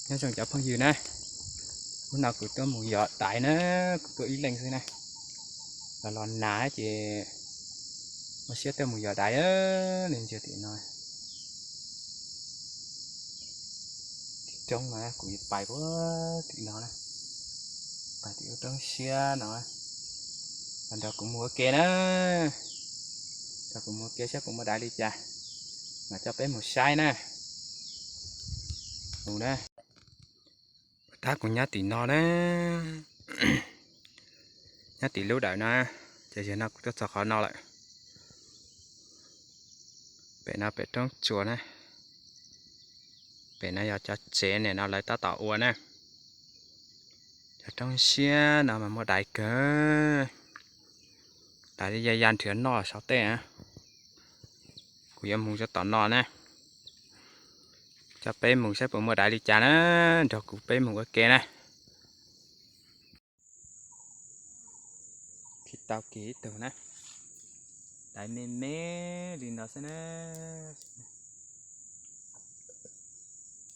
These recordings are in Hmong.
Nyob zoo cov phooj ywg na, hnub no kuv tuaj mus yos daiv na, kuv tuaj ib leeg xwb na. Los los nag ces ua siab tuaj mus yos daiv ne, ntsia tim no. Tim roob no kuv pais puag tim no na, pais tim lub roob siab no, los nrog kuv mus ua ke na. Nrog kuv mus ua ke saib puas muaj daiv li cas, mas coj peb mus saib na. Mus na. Puag ta kuv nyob tim no na, nyob tim lub dawm no, ces zaum no kuv tuaj txog qhov no lawm. Pem no pem roob tsuas na, pem no yog cov tsev nim no lawv tab tom ua na. Cov roob siab no mas muaj daiv kawg, daiv ya ya nrhiav noj saum tej na. Kuv yuav mus rau tom no na, coj peb mus saib puas muaj daiv li cas na, nrog kuv peb mus ua ke na. Khi tau kiag ib tug na, daiv me me li no xwb na,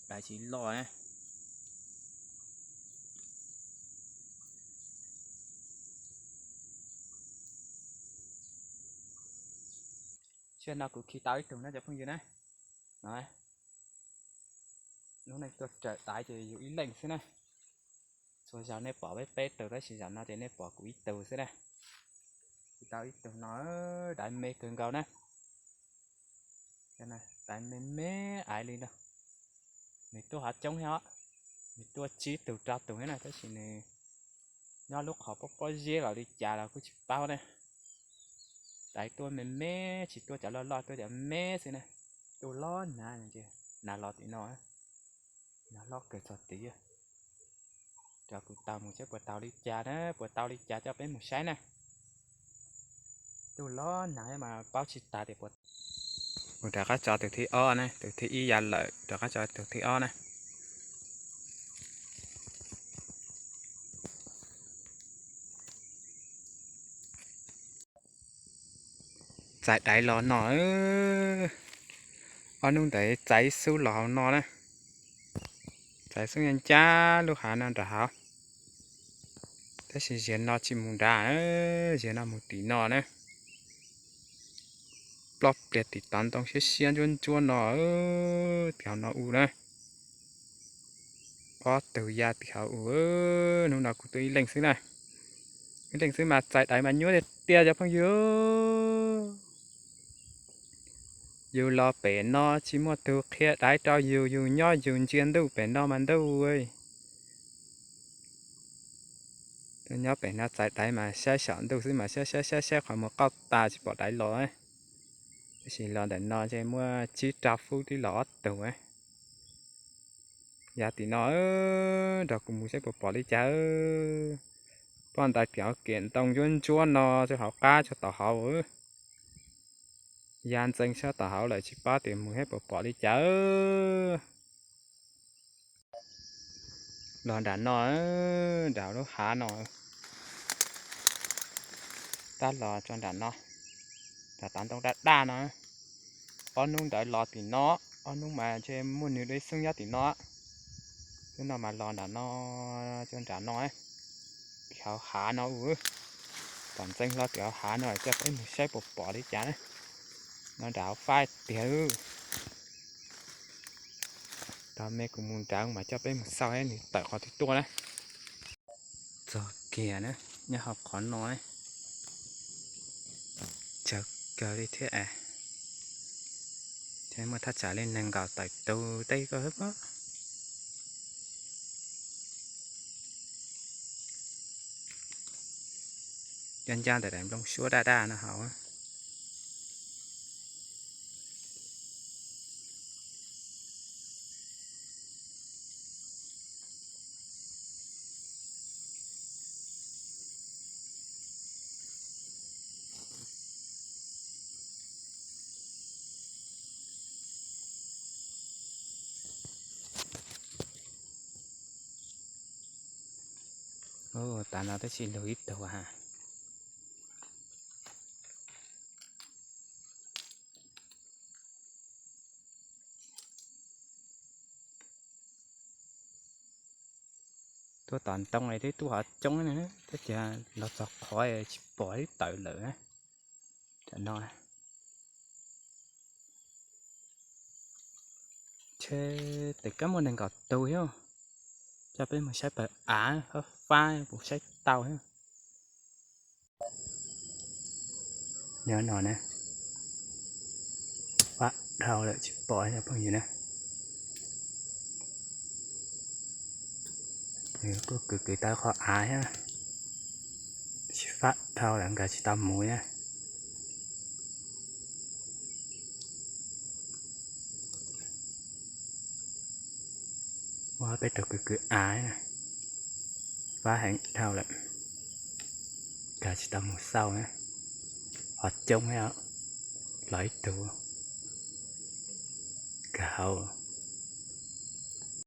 daiv tsis loj na. Tsiaj no kuv khi tau ib tug na cov phooj ywg na. Hnub no tuaj raws daiv ces yus ib leeg xwb na. Txhua zaus nej pom peb peb tug tab sis zaum no ces nej pom kuv ib tug xwb na. Khi tau ib tug no, daiv me kawg nkaus na. Daiv me me aiv li no. Nws tuaj hav coob thiab os, nws tuaj tsib tug rau tug thiab na, tab sis nws nyob lub qhov pob pob zeb los li cas los kuj tsis paub ne. Daiv tuaj me me, tsis tuaj cov loj loj, tuaj cov me xwb na. Tuaj los nag, nag los tim no, nag hlob kawg txog tid. Rau kuv taug mus saib puas tau li cas na, puas tau li cas coj peb mus saib na. Tuaj los nag mas paub tsis tas tias puas. Mus rov qab tso tus thib ob na, tus thib ib ya lawm, rov qab tso tus thib ob na. Txais daiv los no, ob hnub ntawd txais ib xub los hauv no na. Txais xub ncaj ncaj lub hav no nram hav. Tab sis ziag no tsis mus nrad, ziag no mus tim no na. Ploj pliag tim tod ntoo siab siab ntsuab ntsuab no, tim hauv no u na. Ob tug ya tim hauv u. Hnub no kuv tuaj ib leeg xwb na, ib leeg xwb mas txais daiv mas nyuaj tiag tiag cov phooj ywg. Yus los pem no tsis muaj tug qhia daiv rau yus, yus nyob yus ntsia ntuj pem no mas ntuj. Nyob pem no txais daiv mas saib saum ntuj xwb mas saib saib saib saib qhov muag qauj tas tsis pom daiv los. Tab sis los ntawm no ntshe muaj tsib rau fub twb los ob tug. Ya tim no, nrog kuv mus saib puas pom li cas. Poj ntawd tim hauv kev ntoo ntsuab ntsuab no, txog hauv qab txog tom hauv. Ya ntxeev sab tom hauv lawm tsis paub tias mus saib puas pom li cas. Los nram no, nram lub hav no. Tab los tso nram no, nram tav ntoo daj daj no. Ob hnub ntawd los tim no, ob hnub mas ntshe muaj nws dua ib xeeb nyob tim no. Hnub no mas los nram no, tso nram no, tim hauv hav no u. Tom ntxeev hlo tim hauv hav no coj peb mus saib puas pom li cas na. No nram hauv fab tiag. Tag me kuv mus nrad mas coj peb mus xauj nws tawm qhov twg tuaj na. Txog kiag na, nyob hauv qhov no, tsawg kawg li thiab. Muaj thaj tsam li nees nkaum tawm tus tej ko xwb pob. Cov ncaj ntawm daim nplooj suab daj daj no hauv. Ub, tav no tab sis lug ib tug ha. Tuaj tom ntoo twb tuaj hov coob na, tab sis los txog qhov tsis pom ib tawm lawm. Tam no ntshe tes kab muaj nees nkaum tus thiab. Coj peb mus saib pawg av, fab fab puas saib tau thiab. Nyob no na, fab dhau lawm tsis pom phooj ywg na. Kuj kwv kwv tau qhov av thiab, tsis fab dhau lawm nkag tsis tau mus na. Ua peb tau kwv kwv av, fab heev dhau lawm, nkag tsis tau mus xauj na. Hov coob thiab, los ib tug nkag hauv.